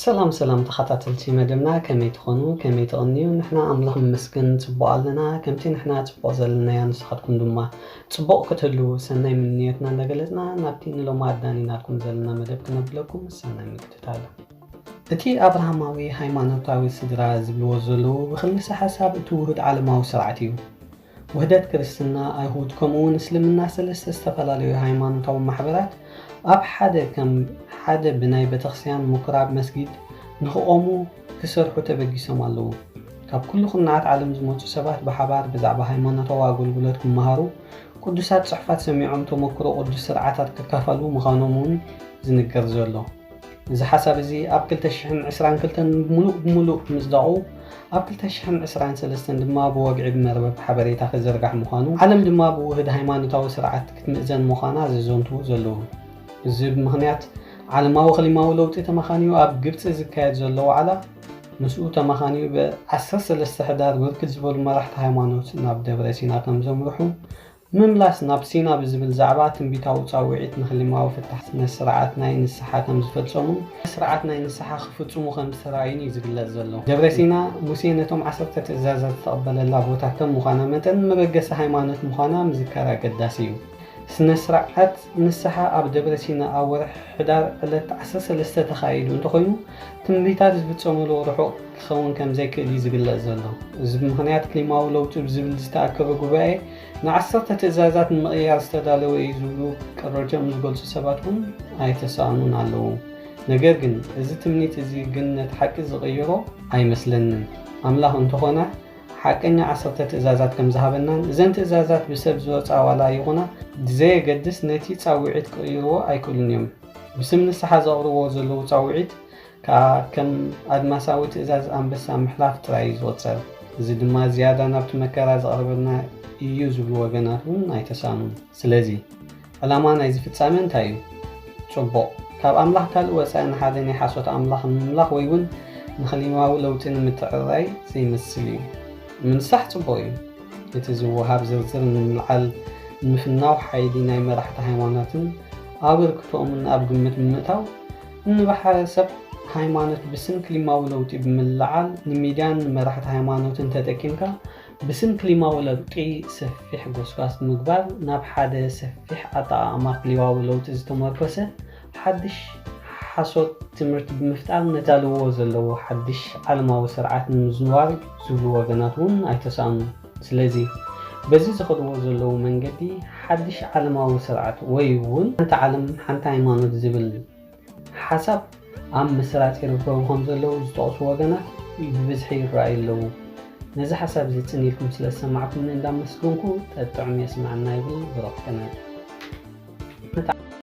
ሰላም ሰላም ተኸታተልቲ መደብና፣ ከመይ ትኾኑ? ከመይ ትቕንዩ? ንሕና ኣምላኽ ይመስገን ጽቡቕ ኣለና። ከምቲ ንሕና ጽቡቕ ዘለናዮ ንስኻትኩም ድማ ጽቡቕ ክትህልዉ ሰናይ ምንዮትና እንዳገለጽና፣ ናብቲ ንሎሚ ኣዳኒናልኩም ዘለና መደብ ክነብለኩም ሰናይ ምክትታል። እቲ ኣብርሃማዊ ሃይማኖታዊ ስድራ ዝብልዎ ዘለዉ ብክልሰ ሓሳብ እቲ ውህድ ዓለማዊ ስርዓት እዩ። ውህደት ክርስትና፣ ኣይሁድ ከምኡ እውን እስልምና ሰለስተ ዝተፈላለዩ ሃይማኖታዊ ማሕበራት ኣብ ሓደ ከም ሓደ ብናይ ቤተክርስትያን ምኩራብ መስጊድ ንክቆሙ ክሰርሑ ተበጊሶም ኣለዉ። ካብ ኩሉ ኩርናዓት ዓለም ዝመጹ ሰባት ብሓባር ብዛዕባ ሃይማኖታዊ ኣገልግሎት ክመሃሩ፣ ቅዱሳት ጽሑፋት ሰሚዖም ተመክሮ ቅዱስ ስርዓታት ክካፈሉ ምዃኖም እውን ዝንገር ዘሎ። እዚ ሓሳብ እዚ ኣብ ክልተ ሽሕን ዕስራን ክልተን ምሉእ ብምሉእ ምጽዳቑ፣ ኣብ ክልተ ሽሕን ዕስራን ሰለስተን ድማ ብወግዒ ብመርበብ ሓበሬታ ክዝርጋሕ ምዃኑ፣ ዓለም ድማ ብውህድ ሃይማኖታዊ ስርዓት ክትምእዘን ምዃና ዘዘንትዉ ዘለዉ። እዚ ብምኽንያት ዓለማዊ ክሊማዊ ለውጢ ተመኻንዩ ኣብ ግብጺ ዝካየድ ዘሎ ዋዕላ፣ ምስኡ ተመኻንዩ ብዓሰርተ ሰለስተ ሕዳር ብርክት ዝበሉ መራሕቲ ሃይማኖት ናብ ደብረ ሲና ከም ዘምርሑ ምምላስ ናብ ሲና ብዝብል ዛዕባ ትንቢታዊ ጻውዒት ንክሊማዊ ፍታሕ ስነ ስርዓት ናይ ንስሓ ከም ዝፈጸሙ፣ ስርዓት ናይ ንስሓ ክፍጽሙ ከም ዝተራእዩን እዩ ዝግለጽ ዘሎ። ደብረ ሲና ሙሴ ነቶም ዓሰርተ ትእዛዛት ዝተቐበለላ ቦታ ከም ምዃና መጠን መበገሲ ሃይማኖት ምዃና ምዝካር ኣገዳሲ እዩ። ስነ ስርዓት ንስሓ ኣብ ደብረ ሲና ኣብ ወርሒ ሕዳር ዕለት ዓሰርተ ሰለስተ ተኻይዱ እንተኾይኑ ትንቢታት ዝፍጸመሉ ርሑቕ ክኸውን ከም ዘይክእል እዩ ዝግለጽ ዘሎ። እዚ ብምኽንያት ክሊማዊ ለውጢ ብዝብል ዝተኣከበ ጉባኤ ንዓሰርተ ትእዛዛት ንምቕያር ዝተዳለወ እዩ ዝብሉ ቅሬቶም ዝገልጹ ሰባት እውን ኣይተሳእኑን ኣለዉ። ነገር ግን እዚ ትምኒት እዚ ግን ነቲ ሓቂ ዝቕይሮ ኣይመስለንን። ኣምላኽ እንተኾነ ሓቀኛ ዓሰርተ ትእዛዛት ከም ዝሃበናን እዘን ትእዛዛት ብሰብ ዝወጻ ዋላ ይኹና ብዘየገድስ ነቲ ጻውዒት ክቕይርዎ ኣይክእሉን እዮም። ብስም ንስሓ ዘቕርብዎ ዘለዉ ጻውዒት ከኣ ከም ኣድማሳዊ ትእዛዝ ኣንበሳ ምሕላፍ ጥራይ እዩ ዝቑጸር። እዚ ድማ ዝያዳ ናብቲ መከራ ዘቕርበና እዩ ዝብሉ ወገናት እውን ኣይተሳእኑን። ስለዚ ዕላማ ናይዚ ፍጻመ እንታይ እዩ? ጽቡቕ፣ ካብ ኣምላኽ ካልእ ወጻኢ ንሓደ ናይ ሓሶት ኣምላኽ ንምምላኽ ወይ እውን ንኽሊማዊ ለውጢ ንምትዕርራይ ዘይመስል እዩ። ምንሳሕ ጽቡቕ እዩ። እቲ ዝወሃብ ዝርዝር ንምልዓል ንምፍናው ሓይሊ ናይ መራሕቲ ሃይማኖትን ኣበርክቶኦምን ኣብ ግምት ብምእታው፣ ንማሕበረሰብ ሃይማኖት ብስም ክሊማዊ ለውጢ ብምልዓል፣ ንሚድያን ንመራሕቲ ሃይማኖትን ተጠቂምካ ብስም ክሊማዊ ለውጢ ሰፊሕ ጎስጓስ ብምግባር ናብ ሓደ ሰፊሕ ኣጠቓቕማ ክሊማዊ ለውጢ ዝተመርኮሰ ሓድሽ ሓሶት ትምህርቲ ብምፍጣር ነቲ ዳልዎ ዘለዉ ሓድሽ ዓለማዊ ስርዓት ንምዝዋር ዝብሉ ወገናት እውን ኣይተሳእኑን። ስለዚ በዚ ዝኸድዎ ዘለዉ መንገዲ ሓድሽ ዓለማዊ ስርዓት ወይ እውን ሓንቲ ዓለም ሓንቲ ሃይማኖት ዝብል ሓሳብ ኣብ ምስራጽ ይርከቡ ከም ዘለዉ ዝጠቕሱ ወገናት ብብዝሒ ይረኣዩ ኣለዉ። ነዚ ሓሳብ እዚ ጽን ኢልኩም ስለ ዝሰማዕኩምኒ እንዳመስገንኩ ጠጥዑም የስምዓና ይብል ብሩኽ ከናን።